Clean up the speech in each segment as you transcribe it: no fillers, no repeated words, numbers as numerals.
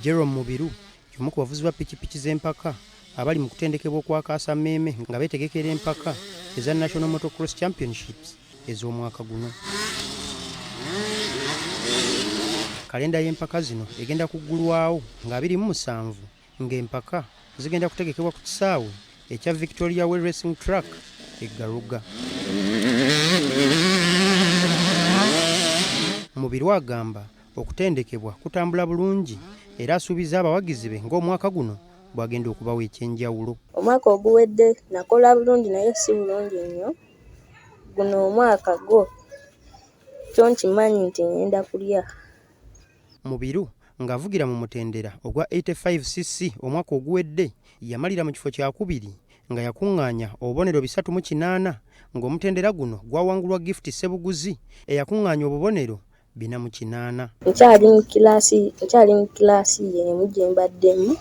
Jerome Mubiru y'omu ku bavuzi ba pikipiki z'empaka abali mu kutendekebwa okwakaasa mmeeme nga beetegekera empaka eza National Motocross Championships ez'omwaka guno. Kalenda y'empaka zino egenda kuggulwawo nga 27 ng'empaka zigenda kutegekebwa ku kisaawe ekya Victoria Way Racing Track e Garuga. Mubiru agamba okutendekebwa kutambula bulungi era asuubizza abawagizi be ng'omwaka guno bw'agenda okubawa eky'enjawulo. Omwaka oguwedde nakola bulungi naye si bulungi nnyo. Guno omwaka gwo kyo nkimanyi nti ngenda kulya. Mubiru ng'avugira mu mutendera ogwa 85cc omwaka oguwedde yamalira mu kifo kyakubiri nga yakuŋŋaanya obubonero 308 ng'omutendera guno gwawangulwa Gift Ssebuguzi eyakuŋŋaanya obubonero 408. Nkyali mu kiraasi nkyali mu kiraasi y'emu gye mbaddemu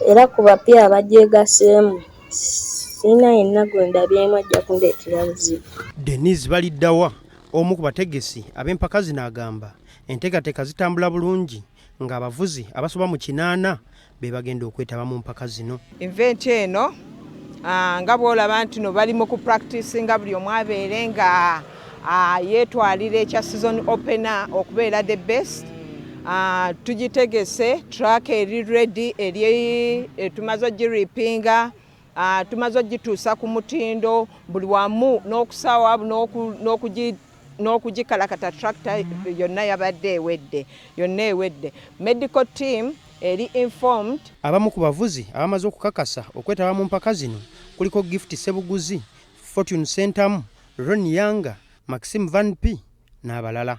era ku bapya abagyegaseemu sirina yenna gwe ndabyemu ajja kundeetera buzibu. Denise Baliddawa omu ku bategesi ab'empaka zino agamba enteekateeka zitambula bulungi ng'abavuzi abasoba mu 8 be bagenda okwetaba mu mpaka zino. Event eno nga bw'olaba nti no bali mu kupracticinga buli omu abeere nga yeetwalira ekya season opener okubeera the best. Tugitegese track eri ready, eri tumaze ogiripinga, tumaze ogituusa ku mutindo buli wamu n'okusawa n'okugikalakata. Tractor yonna yabadde ewedde, yonna ewedde. Medical team eri informed. Abamu ku bavuzi abamaze okukakasa okwetaba mu mpaka zino kuliko Gift Ssebuguzi, Fortune Sentamu, Ron Yanga, Maxime Van P n'abalala.